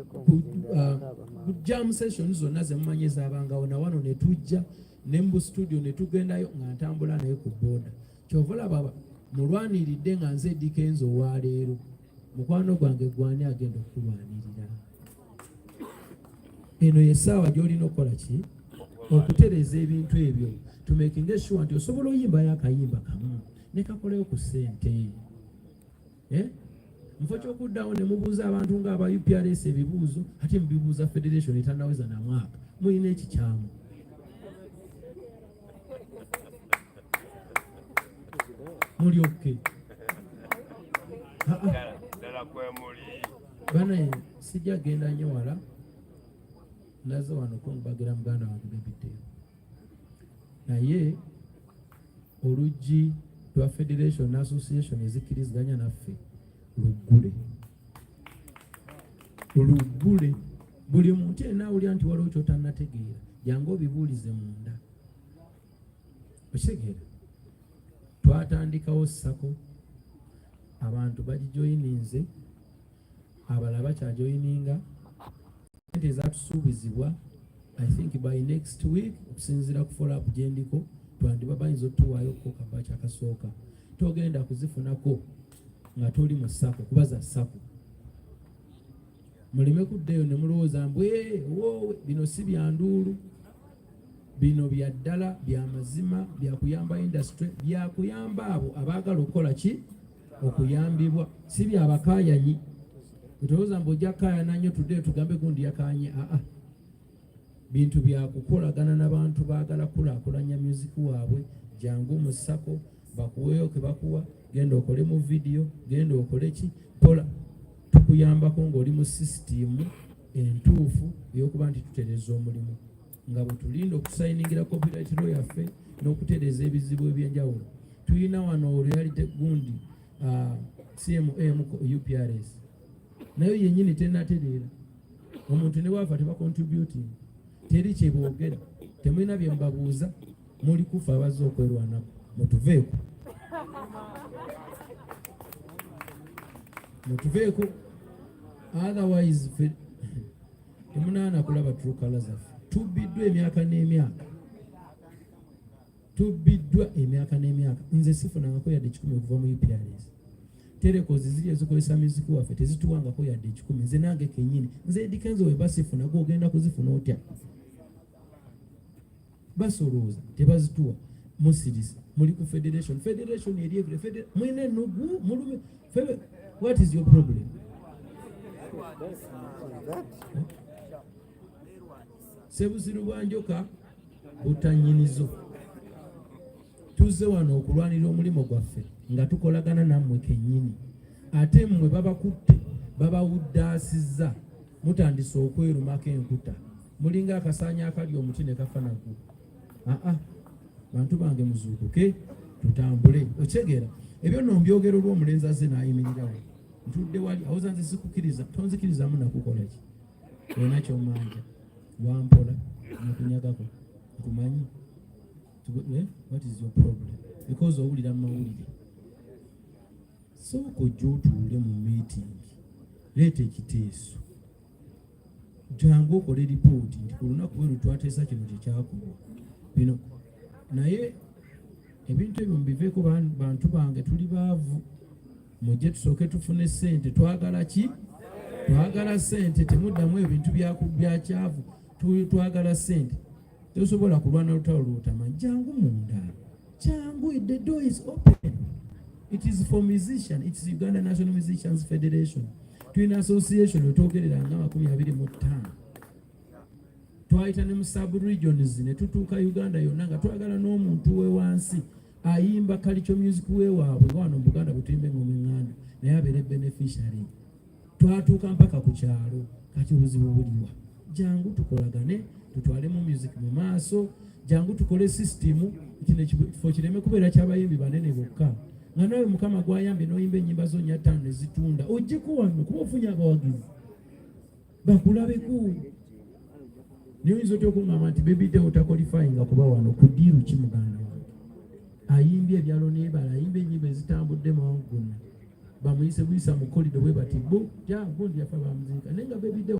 Ku jam session zonna zemumanyi ezabangawo, nawano ne tujja ne mu studio ne tugendayo nga ntambula naye ku boda. Kyova olaba mulwaniridde nga nze Eddy Kenzo owaleero. Mukwano gwange, gwani agenda okukulwanirira? Eno yessaawa gy'olina okukola ki? Okutereeza ebintu ebyo, to making sure nti osobola oyimbayo akayimba kamu ne kakoleyo ku ssente, eh? Mufo kyokuddawo ne mubuuza abantu ng'aba UPRS ebibuuzo, ate mubibuuza federation etannaweza na mwaka. Mulina ekikyamu. Muli okay? Ddala kwemuli. Banaye, sijja genda nnyo wala. Naze wano kunbagira muganda wange Baby Deo, naye oluggi lwa federation association ezikkiriziganya naffe luggule, luggule. Buli muntu yenna awulira nti waliwo kyotannategeera, jangu obibuulize munda. Okitegeera? Twatandikawo SACCO, abantu bagijoyininze, abalala bakyajoyininga. Sente ezatusuubizibwa, I think by next week, okusinziira ku follow up gyendiko, twandiba bayinza otuwaayo ko kabaaki akasooka. Togenda kuzifunako nga toli mu SACCO, kuba za SACCO. Muleme kuddeyo ne mulowooza mbu woowe. Bino si bya nduulu, bino bya ddala, bya mazima, byakuyamba industry, byakuyamba abo abaagala okukola ki? Okuyambibwa. Si byabakaayanyi. Otolowooza mbu ojja kukaayana nnyo, tuddeyo tugambe gundi yakanye. Aa, bintu byakukolagana n'abantu baagala kulaakulanya music waabwe. Jangu mu SACCO, bakuweeyo ke bakuwa, genda okole mu vidiyo, genda okole ki, kola, tukuyambako ng'oli mu sisitimu entuufu ey'okuba nti tutereeza omulimu nga bwe tulinda okusayiningira copyright law yaffe n'okutereeza ebizibu ebyenjawulo. Tulina wano reality gundi, CMA mu UPRS nayo yennyini tenatereera. Omuntu ne bwafa tebacontributing, teri kyeboogera, temulina bye mubabuuza. Muli kufa abazze okwerwanako. Mutuveeko, mutuveeko, otherwise ffe temunaana kulaba true colour zaffe. Tubbiddwa emyaka n'emyaka, tubbiddwa emyaka n'emyaka. Nze sifunangako yadde 100 okuva mu UPRS. Teleco's ziri ezikozesa muziki waffe tezituwangako yadde 100. Nze nange kenyini, nze Eddy Kenzo, weba sifuna, gwe ogenda kuzifuna otya? Basolooza, tebazituwa. Musirisa, muli ku federation, federation eri ebire, mulina ennugu, mulume. What is your problem? Sebuziru bwa njoka butta nnyinizo. Tuzze wano okulwanira omulimu gwaffe nga tukolagana nammwe kennyini, ate mmwe babakutte, babawuddaasizza, mutandise okwerumako enkuta. Mulinga akasaanya akali omuti ne kafa nagwo. Aa, bantu bange, muzuukuke, tutambule. Okitegeera? Ebyo nno mbyogera olw'omulenzi azze n'ayimirirawo. Ntudde wali awoza nze sikukiriza, tonzikirizamu nakukola ki? Olina kyomanja, wampola nakunyagako, nkumanyi. Eh? What is your problem? Because owulira mu mawulire, sooka ojja otuule mu meeting, leeta ekiteeso, jangu okole ripooti nti ku lunaku bweru twateesa kino, tekyakolwa bino. Naye ebintu ebyo mubiveeko. Bantu bange, tuli baavu. Mujje tusooke tufune ssente. Twagala ki? Twagala ssente. Temuddamu ebintu byakyavu. Twagala ssente. Tosobola kulwana lutalo lwotamanyi. Jangu munda, jangu. The door is open. It is for musician. It is Uganda National Musicians Federation. Tulina association wetwogerera nga 25. Twayita ne mu sub regions ne tutuuka Uganda yonna nga twagala n'omuntu we wansi ayimba culture music we waabwe, nga wano mu Buganda bwe tuyimba engoma eŋŋanda, naye abeere beneficiary. Twatuuka mpaka ku kyalo. Kati obuzibu buliwa? Jangu tukolagane, tutwalemu music mu maaso. Jangu tukole sisitimu, kino ekifo kireme kubeera ky'abayimbi banene bokka, nga nawe Mukama gwayambye n'oyimba ennyimba zo nnya ttaano ne zitunda, ojjeko wano kuba ofunye abawagizi bakulabeko. Naye oyinza otya okuŋŋamba nti Baby Deo taqualifyinga kuba wano? Ku deal ki, muganda wange? Ayimbye ebyalo n'ebala, ayimba ennyimba ezitambudde mawanga gonna, bamuyise buyisa mu kolido bwe bati bo ja gundi yafa bamuziika, naye nga Baby Deo